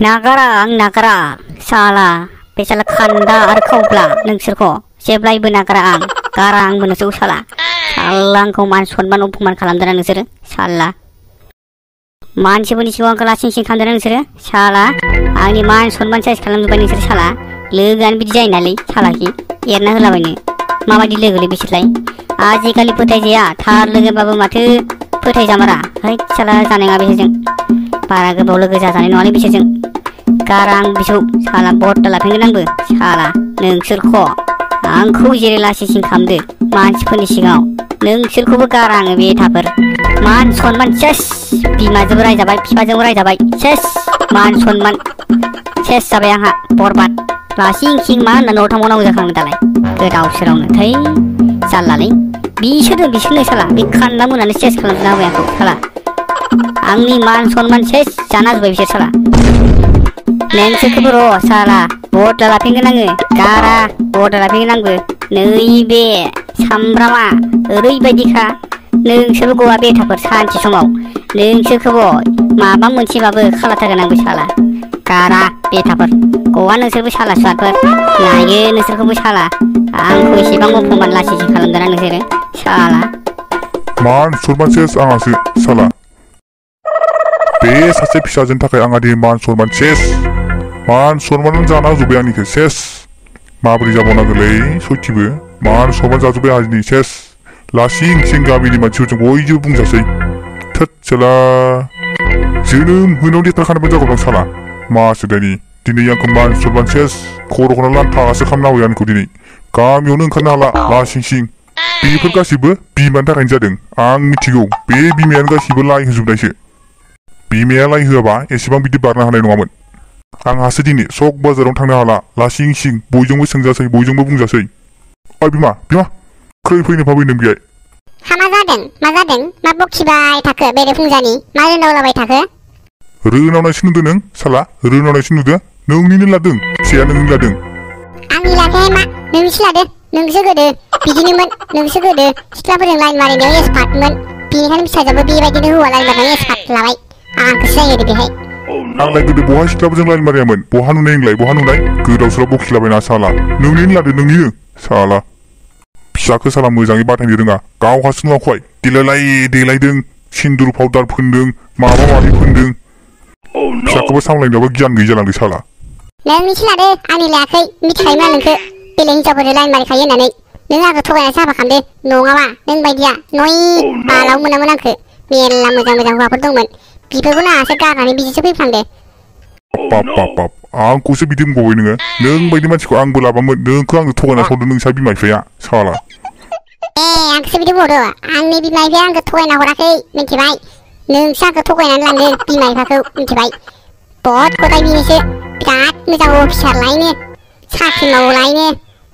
नागारा आं नागारा साला बे साला खान्दा आरो खावब्ला नोंसोरखौ जेब्लायबो नागारा आं गारा आंबो नोंसोरखौ साला आंखौ मान सनमान अपमान खालामदोंना नोंसोरो साला मानसिफोरनि सिगाङाव आंखौ लासिं सिं खालामदोंना नोंसोरो साला आंनि मान सनमान साइज खालामजोब्बाय नोंसोर साला लोगोआनो बिदि जायो नालाय सालाखि एरना होलाबायनो माबायदि लोगोलै बिसोरलाय आजिखालि फोथायजाया थार लोगोबाबो माथो फोथायजामारा है साला जानाय नङा बिसोरजों बारा गोबाव लोगो जाजानाय नङालै बिसोरजों गारा आं बिसौ साला बर्डा लाफिनगोन आंबो साला नोंसोरखौ आंखौ जेरै लासिं खालामदो मानसिफोरनि सिगाङाव नोंसोरखौबो गारा आङो बे थाफोर मान सनमान सेस बिमाजोंबो रायजाबाय बिफाजोंबो रायजाबाय सेस मान सनमान सेस जाबाय आंहा बरबाद लासिं सिं मा होनना न'आव थांबावनांगौ जाखांनो दालाय गोदाव सोरावनो थै जारलालै बिसोरनो साला बे खान्दा मोनानो सेस खालामना होबाय आंखौ साला आंनि मान सनमान सेस जाना होजोब्बाय बिसोर साला नोंसोरखौबो र' साला बर्डा लाफिनगोन आङो गारा बर्डा लाफिनगोन आंबो नैबे सामब्रामा ओरैबायदिखा नोंसोरबो गवा बेथाफोर सानसे समाव नोंसोरखौबो माबा मोनसेबाबो खालामथारगोन आंबो साला गारा बेथाफोर गवा नोंसोरबो साला सुवादफोर नायो नोंसोरखौबो साला आंखौ एसेबां अपमान लासिंसि खालामदोंना नोंसोरो साला मान सनमान सेस आंहासो साला बे सासे फिसाजोनि थाखाय आंहा दि मान सनमान सेस मान सनमान जाना होजोब्बाय आंनिखौ सेस माबोरै जाबावनांगौलै सयथिबो मान सनमान जाजोब्बाय आंहा दिनै सेस लासिं सिं गामिनि मानसिफोरजों बयजोंबो बुंजासै थोद साला जोनोम होनायाव लेथ्रा खानायबो जागौ आं साला मासो दानि दिनै आंखौ मान सनमान सेस खर'खौनो लान्थासो खालामना होबाय आंखौ दिनै गामियावनो ओंखारनो हाला लासिं सिं बेफोर गासिबो बिमानि थाखायनो जादों आं मिथिगौ बे बिमायानो गासिबो लाय होजोबनायसो बिमाया लाय होआबा एसेबां बिदि बारनो हानाय नङामोन आंहासो दिनै सक बाजाराव थांनो हाला लासिं सिं बयजोंबो सोंजासै बयजोंबो बुंजासै ओइ बिमा खै फैनो फैदों बेहाय मा जादों मा बखिबाय थाखो बेरे फुंजानि मा रोनावलाबाय थाखो रोनावनायसो नुदों नों साला रोनावनायसो नुदों नोंनिनो लादों फिसाया नोंनि लादों आंनि लागाय मा नोंसो लादो नोंसो गोदो बिदिनोमोन नोंसो गोदो सिख्लाफोरजों लाइन मारिनायाव एक्सपार्टमोन बेनिखायनो फिसाजोबो बेबायदिनो हौवा लाइन मारिनायाव एक्सपार्ट लाबाय आंखौसो जायो बेहाय आंलाय गोदो बहा सिख्लाफोरजों लाइन मारियामोन बहा नुनाय नोंलाय बहा नुनाय गोदाव सोराव बखिलाबायना साला नोंनिनो लादो नोंनिनो साला फिसाखौ साला मोजाङै बाथायनो रोङा गावहासो नुवाखै देलायदों सिन्दुर पाउडार फोनदों माबा माबि फोनदों फिसाखौबो सामलायनायावबो गियान गैयै जालांदों साला नोंनिसो लादो आंनि लायाखै मिथिखायोमोन नोंखौ बेलेग हिनजावफोरजों लाइन मारिखायो होननानै नों आंखौ थगायनासो हाबा खालामदो नङाबा नों बायदिया नय बालाव मोनामोन आंखौ मेरला मोजां हौवाफोर दंमोन बेफोरखौनो आंहासो गारनानै बिदिसो फैफ्लांदो बाप आंखौसो बिदि बुंबावबाय नोङो नों बायदि मानसिखौ आंबो लाबामोन नोंखौ आंनो थगायना सावदों नोंसा बिमा बिफाया साला आंखौसो बिदि बुंहरदो आंनि बिमा बिफाया आंखौ थगायना हराखै मिथिबाय नोंसो आंखौ थगायनानै लांदों बिमा बिफाखौ मिथिबाय बहुत गदाय बिनिसो बिराद मोजां अफिसार लायनो साख्रि मावलायनो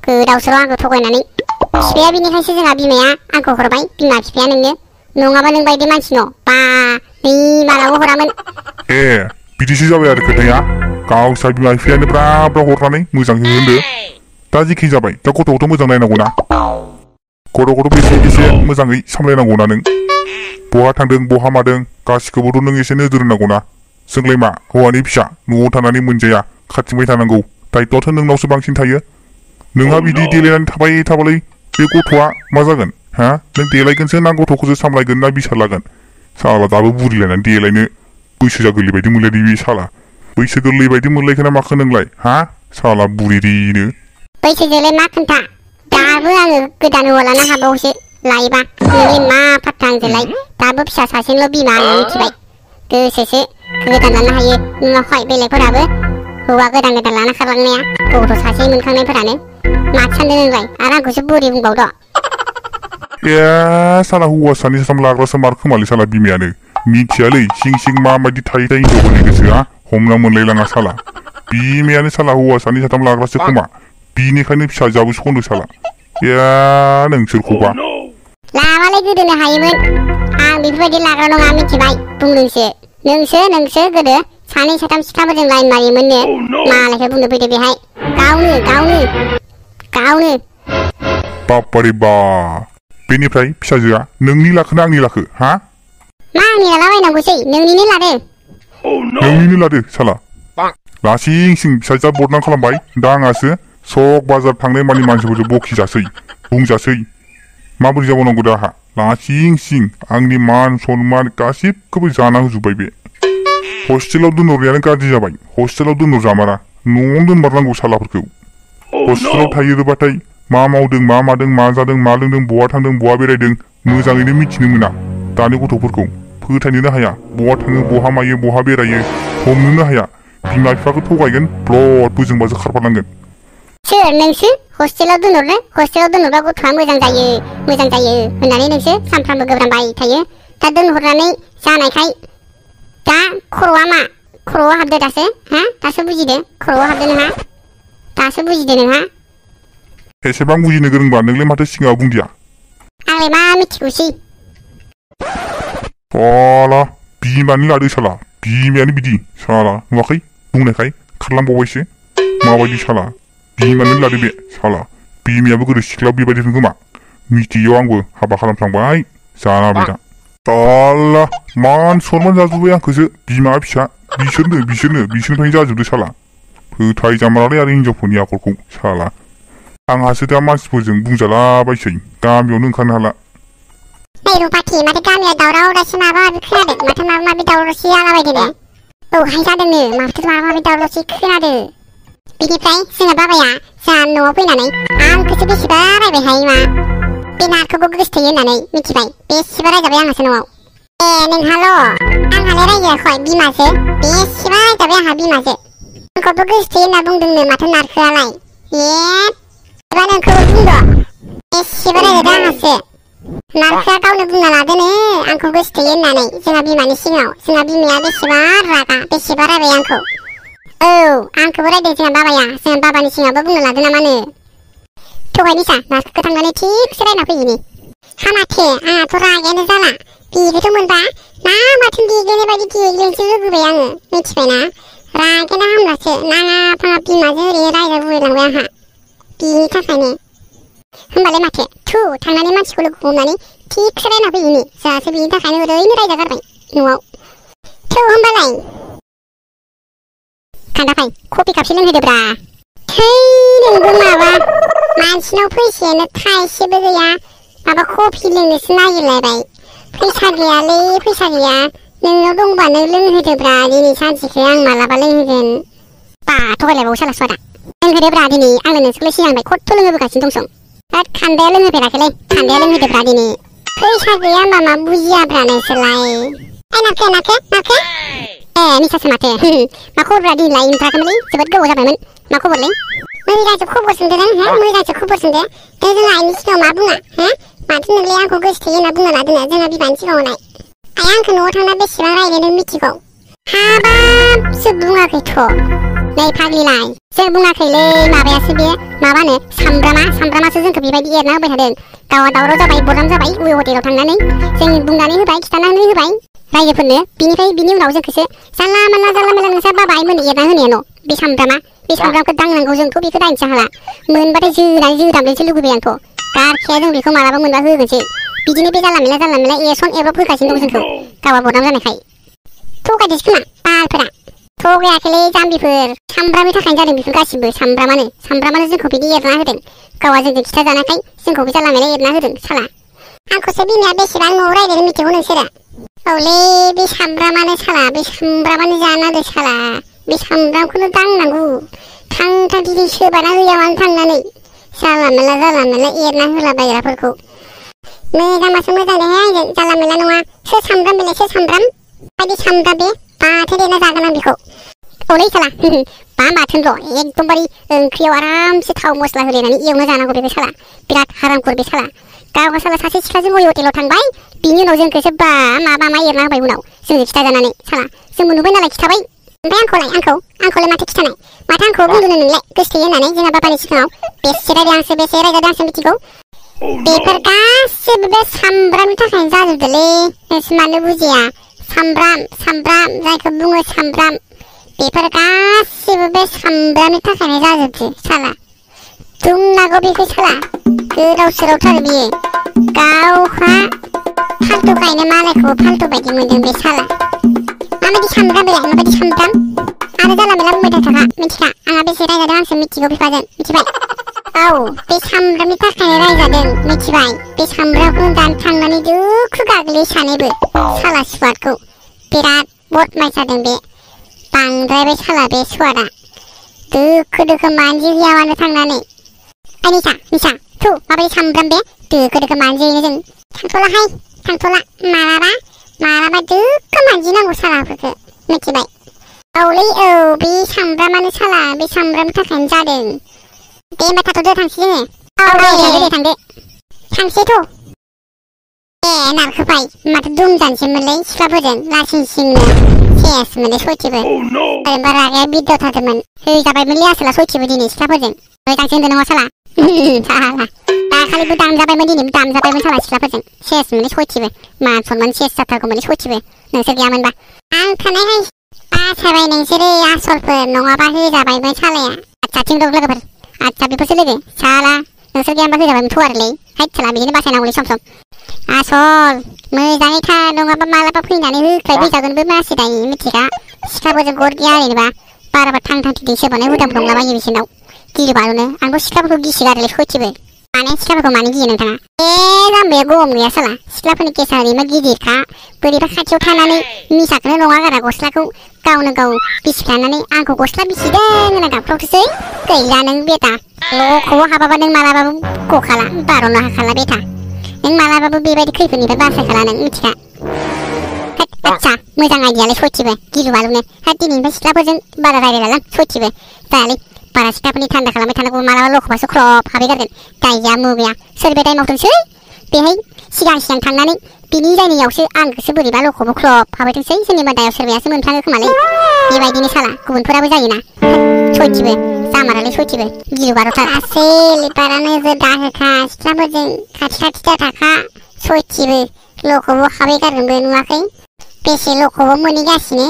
गोदाव सोराव आंखौ थगायनानै बिफाया बिनिखायसो जोंहा बिमाया आंखौ हरबाय बिमा बिफाया नोंनो नङाबा नों बायदि मानसिनाव बा नै मालाबो हरामोन बिदिसो जाबाय आरो खोथाया गावसा बिमा बिफायानो ब्रा हरनानै मोजाङै होनदो दा जेखि जाबाय दा गथ'खौथ' मोजां नायनांगौना गथ'खौथ' बेसे मोजाङै सामलायनांगौना नों बहा थांदों बहा मादों गासिखौबोथ' नों एसे नोजोर होनांगौना जोंलाय मा हौवानि फिसा न'आव थानानै मोनजाया खाथिंबाय थानांगौ दायित्वआथ' नोंनावसो बांसिन थायो नोंहा बिदि देलायनानै थाबाय थाबालाय बे गथ'आ मा जागोन हा नों देलायगोनसो ना गथ'खौसो सामलायगोन ना बिसार लागोन साला दाबो बुरिलायनानै देलायनो बैसो जा गोरलै बायदि मोनलायदि बे साला बैसो गोरलै बायदि मोनलायखोना माखो नोंलाय हा साला बुरिनो बैसोजोंलाय मा खोन्था दाबो आङो गोदान हौवा लानो हाबावसो लायोबा नोंलाय मा फात्ता आंजोंलाय दाबो फिसा सासेनिल' बिमा आङो मिथिबाय गोसोसो गोदान लानो हायो नुवाखै बेलेगफोराबो हौवा गोदान लाना खारलांनाया गथ' सासे मोनखांनायफोरानो माथो सानदों नोंलाय आरो आंखौसो बुरि बुंबावद' साला हौवा सानै साथाम लाग्रासो मार खोमालै साला बिमायानो मिथियालै सिं माबायदि थायो हिनजावफोरनि गोसोआ हमना मोनलायलाङा साला बिमायानो साला हौवा सानै साथाम लाग्रासो खोमा बिनिखायनो फिसाजोआबो सनदों साला नोंसोरखौबा लाबालाय गोदोनो हायोमोन आं बेफोरबायदि लाग्रा नङा मिथिबाय बुंदोंसो नोंसो गोदो सानै साथाम सिख्लाफोरजों लाइन मारियोमोननो मालायखौ बुंनो फैदो बेहाय गावनो बापारे बा बेनिफ्राय फिसाजोआ नोंनि लाखोना आंनि लाखो हा मा आंनि लालाबायनांगौसै नोंनिनो लादो साला लासिं सिं फिसाजोआ बदनाम खालामबाय दा आंहासो सक बाजार थांनाय मानि मानसिफोरजों बखिजासै बुंजासै माबोरै जाबावनांगौ दा आहा लासिं सिं आंनि मान सनमान गासिबखौबो जाना होजोब्बाय बे हस्टेलाव दोनहरनायानो गाज्रि जाबाय हस्टेलाव दोनहरजामारा न'आवनो दोनमारनांगौ सालाफोरखौ हस्टेलाव थायोबाथाय मा मावदों मा मादों मा जादों मा लोंदों बहा थांदों बहा बेरायदों मोजाङैनो मिथिनो मोना दानि गथ'फोरखौ फोथायनोनो हाया बहा थाङो बहा मायो बहा बेरायो हमनोनो हाया बिमा बिफाखौ थगायगोन ब्लद बोजोंबाजों खारफालांगोन सोर नोंसो हस्टेलाव दोनहरबा गथ'आ मोजां जायो होननानै नोंसो सानफ्रामबो गोब्रामबाय थायो दा दोनहरनानै जानायखाय दा खर'आव हाबदो दासो हा दासो बुजिदो खर'आव हाबदो नोंहा दासो बुजिदो नोंहा एसेबां बुजिनो गोरोंबा नोंलाय माथो सिगाङाव बुंदिया आंलाय मा मिथिगौसै साला बिमानि लादो साला बिमायानो बिदि साला नुवाखै बुंनायखाय खारलांबावबायसो माबायदि साला बिमानि लादो बे साला बिमायाबो गोदो सिख्लायाव बेबायदि खोमा मिथियाव आंबो हाबा खालामफ्लांबाय जानाबाय दा साला मान सनमान जाजोब्बाय आंखौसो बिमा फिसा बिसोरनिफ्रायनो जाजोबदो साला फोथाय जामारालै आरो हिनजावफोरनि आखलखौ साला आंहासो दा मानसिफोरजों बुंजालाबायसै गामियावनो ओंखारनो हाला नै रुपाथि माथो गामियाव दावराव दावसि माबा माबि खोनादों माथो माबा माबि दावरावसि जालाबायदों औहाय जादोंनो माथो माबा माबि दावरावसि खोनादों बिनिफ्राय जोंहा बाबाया जोंहा न'आव फैनानै आंखौसो बेसेबा रायबायहाय मा बे नारखौबो गोसोथोयो होननानै मिथिबाय बेसेबा रायजाबाय आंहासो न'आव नोंहाल' आंहालाय रायजायाखै बिमासो बेसेबा रायजाबाय आंहा बिमासो आंखौबो गोसोथोयो होनना बुंदोंनो माथो नारखोआलाय एबा नोंखौबो बुंद' बेसेबा रायजादों आंहासो नारखोआ गावनो बुंना लादोनो आंखौ गोसोथोयो होननानै जोंहा बिमानि सिगाङाव जोंहा बिमाया बेसेबा रागा बेसेबा रायबाय आंखौ औ आंखौबो रायदों जोंहा बाबानि सिगाङावबो बुंना लादो नामानो थगायनिसा नारखोखौ थांनानै थिगसे रायना फैयिनि हामाथे आंहाथ' रागायानो जाला बेखौथ' मोनबा ना माथो देग्लिनाय बायदि देग्लिनोसो लुगैबाय आङो मिथिबायना रागायानो हामलासो नाङा फाङा बिमाजों ओरैनो रायजा बुलायलांबाय आंहा बिनि थाखायनो होमबालाय माथो थांनानै मानसिखौ लोगो हमनानै थिगसे रायना फैयिनि जोंहासो बिनि थाखायनो ओरैनो रायजा गारबाय न'आव होमबालाय खान्दाफाय कफि कापसे लोंहोदोब्रा थै नोंबो माबा मानसिनाव फैसायानो थाइसेबो गैया माबा कफि लोंनोसो नागिरलायबाय फैसा गैयालै फैसा गैया नोंनाव दंबानो लोंहोदोब्रा दिनै सानसेखौ आं मालाबा लोंहोगोन बा थगायलायबावो साला सुवादा लोंहोदोब्रा दिनै आंनो नोंसोरखौलाय सिगांबाय खथ' लोंहोबोगासिनो दंसं दा खान्दाया लोंहोफेराखैलै खान्दाया लोंहोदोब्रा दिनै फैसा गैया होनबा मा बुजियाब्रा नोंसोरलाय नारखे मिसासो माथो मा खबरब्रा दिनैलाय नुथाराखैमोनलै जोबोद गोबाव जाबायमोन मा खबरलै मोजांसो खबर सोंदों मोजांसो खबर सोंदो जोंहा आइनि सिगाङाव मा बुङा माथो नोंलाय आंखौ गोसोथोयो होनना बुंना लादोंनो जोंहा बिमानि सिगाङावलाय आइया आंखौ न'आव थांना बेसेबां रायदों नों मिथिगौ हाबाबसो बुङाखैथ' नै फाग्लिलाय जों बुङाखैलै माबायासो बे माबानो सामब्रामासो जोंखौ बेबायदि एरना होबाय थादों गावहा दावराव जाबाय बरनाम जाबाय उवे हटेलाव थांनानै जों बुंनानै होबाय खिथानानै होबाय रायजोफोरनो बिनि उनाव जोंखौसो जानला मेला नोंसा बाबा आइमोननो एरना होनायानो बे सामब्रामखौ दांनांगौ जोंथ' बेखौ दायनोसो हाला मोनबाथाय जोदामनोसो लुगैबाय आंथ' गारखाया जों बेखौ मालाबा मोनबा होगोनसो बिदिनो बे जानला मेला एसन एब्रब होगासिनो दं जोंखौ गावहा बरनाम जानायखाय थगायदोंसो खोमा बालफोरा थगायाखैलै जाम्बिफोर सामब्रामनि थाखायनो जादों बेफोर गासिबो सामब्रामानो जोंखौ बिदि एरना होदों गावहा जोंजों खिथा जानायखाय जोंखौबो जानला मेला एरना होदों साला आंखौसो बिमाया बेसेबां न'आव रायदों मिथिगौ नोंसोरो औलै बे सामब्रामानो जाना होदो साला बे सामब्रामखौनो दांनांगौ थां दिनै सोबाना होया मानो थांनानै जानला मेला एरना होला बायग्राफोरखौ मोजांबासो मोजां देहाय आंजों जानला मेला नङा सोर सामब्राम बायदि सामब्राम बे बाथोन देना जागोन आं बेखौ औलै साला बाथोन र' एकदमबारे ओंख्रियाव आरामसे थाव मस्ला होलायनानै एवना जानांगौ बे साला बिराद हारामखोर बे साला गावहा साला सासे सिख्लाजों हटेलाव थांबाय बिनि उनाव जोंखौसो मा एरना होबाय उनाव जोंजों खिथा जानानै साला जोंबो नुबाय नालाय खिथाबाय ओमफ्राय आंखौलाय माथो खिथानाय माथो आंखौ बुंदों नोंलाय गोसोथोयो होननानै जोंहा बाबानि सिगाङाव बेसे रायजादों आंसो मिथिगौ बेफोर गासिबो बे सामब्रामनि थाखायनो जाजोबदोंलै नोंसोर मानो बुजिया सामब्राम जायखौ बुङो सामब्राम बेफोर गासिबो बे सामब्रामनि थाखायनो जाजोबदो साला दुमनांगौ बेखौ साला गोदाव सोरावथार बियो गावहा फाल्थु गायनो मालायखौबो फाल्थु बायदि मोनदों बे साला माबायदि सामब्राम आरो जानला मेला रायज्लायथाखा मिथिखा आंहा बेसे रायज्लायदों आंसो मिथिगौ बिफाजों मिथिबाय औ बे सामब्रामनि थाखायनो रायजादों मिथिबाय बे सामब्रामखौ दान थांनानै दुखु गाग्लियो सानैबो साला सुवादखौ बिराद बदमाइस जादों बे बांद्रायबाय साला बे सुवादा दोखो दोखो मानजि हैया मानो थांनानै ओइ निसा थु माबायदि सामब्राम बे दोखो दोखो मानजि हैनो जों थांथ'लाहाय थांथ'ला मालाबा दोखो मानजिनांगौ सालाफोरखौ मिथिबाय औलै औ बे सामब्रामानो साला बे सामब्रामनि थाखायनो जादों दे होमबा थाथ'दो थांसै जोङो औ दे थांदो थांसैथ' नारखोबाय माथो दुम जानोसैमोनलै सिख्लाफोरजों लासिंसिंनो सेस मोनलै सयथिबो ओरैनोबा रागाया बिरदावथारदोंमोन होजाबायमोनलै आसोला सयथिबो दिनै सिख्लाफोरजों मोजांसो होनदों नङा साला साला दाखालिबो दामजाबायमोन दिनैबो दामजाबायमोन साला सिख्लाफोरजों सेस मोनलै सयथिबो मान सनमान सेस जाथारगौमोनलै सयथिबो नोंसोर गैयामोनबा आं थानायहाय बासायबाय नोंसोरो आसलफोर नङाबा होजाबायमोन सालाया आदसाथिं दं लोगोफोर आदसा बेफोरसो लोगो साला नोंसोर गैयामोनबा होजाबायमोनथ' आरोलै हाइद साला बिदिनो बासायनांगौलै सम आसल मोजाङै था नङाबा मालाबा फैनानै होख्लायफैजागोनबो मासि दायो मिथिखा सिख्लाफोरजों गद गैया ओरैनोबा बाराबा थां थिं सोबानाय हुदाबो दंलाबायो बिसोरनाव गिलु बालुनो आंबो सिख्लाफोरखौ गिसिगारोलै सयथिबो माने सिख्लाफोरखौ मानो गियो नोंथाङा जाम्बाया गम गैया साला सिख्लाफोरनि केसा ओरैनो गिदिरखा बोरैबा खाथियाव थानानै मिसाखौनो नङा गारा गस्लाखौ गावनो गाव बिसिख्लानानै आंखौ गस्ला बिसिदों होनना गाबख्रावथोसै गैला नों बेटा ल'खौबो हाबाबा नों मालाबाबो गखाला बार'नो हाखाला बेटा नों मालाबाबो बेबायदि खैफोदनिफ्राय बासायखाला नों मिथिखा आदसा मोजां आइडियालै सयथिबो गिलु बालुनो दिनैनिफ्राय सिख्लाफोरजों बारा रायलायलालां सयथिबो जायालै बारा सिख्लाफोरनि थान्दा खालामबाय थानांगौ मालाबा लखबासो ख्रब हाबैगारगोन गायजा मुगैया सोरबा दाय मावथोंसै बेहाय सिगां थांनानै बिनि जायनियावसो आंखौसो बोरैबा लखबो ख्रब हाबैथोंसै सोरनिबा दायाव सोरबायासो मोनफ्लाङो खोमालै बेबायदिनो साला गुबुनफोराबो जायोना सयथिबो जामारालै सयथिबो गिलु बालुथार आसोल बारा नोजोर दाहोखा सिख्लाफोरजों खाथि दाथाखा सयथिबो लखबो हाबैगारगोनबो नुवाखै बेसे लखबो मोनहैगासिनो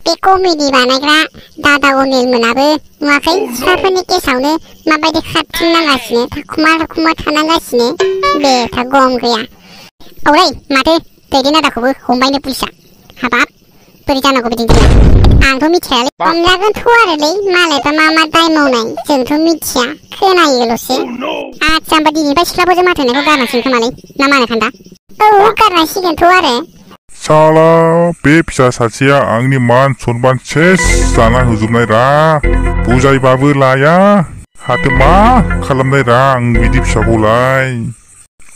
बे कमेडि बानायग्रा दादा अनिल मोनाबो नुवाखै सिख्लाफोरनि केसावनो माबायदि खारथिंनांगासिनो थाखुमा थानांगासिनो बेथा गम गैया औलै माथो दैदेन दादाखौबो हमबायनो पुलिसा हाबाब बोरै जानांगौ बिदिनो आंथ' मिथियालै हमजागोनथ' आरोलै मालायबा मा दाय मावनाय जोंथ' मिथिया खोनायोल'सो आदसा होमबा दिनैनिफ्राय सिख्लाफोरजों माथोनायखौ गारनांसिगोन खोमालै ना मानो खान्दा औ गारनांसिगोनथ' आरो साला बे फिसा सासेया आंनि मान सनमान सेस जाना होजोबनाय रा बुजायबाबो लाया हाथो मा खालामनाय रा आं बिदि फिसाखौलाय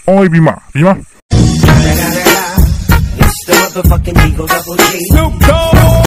ओइ बिमा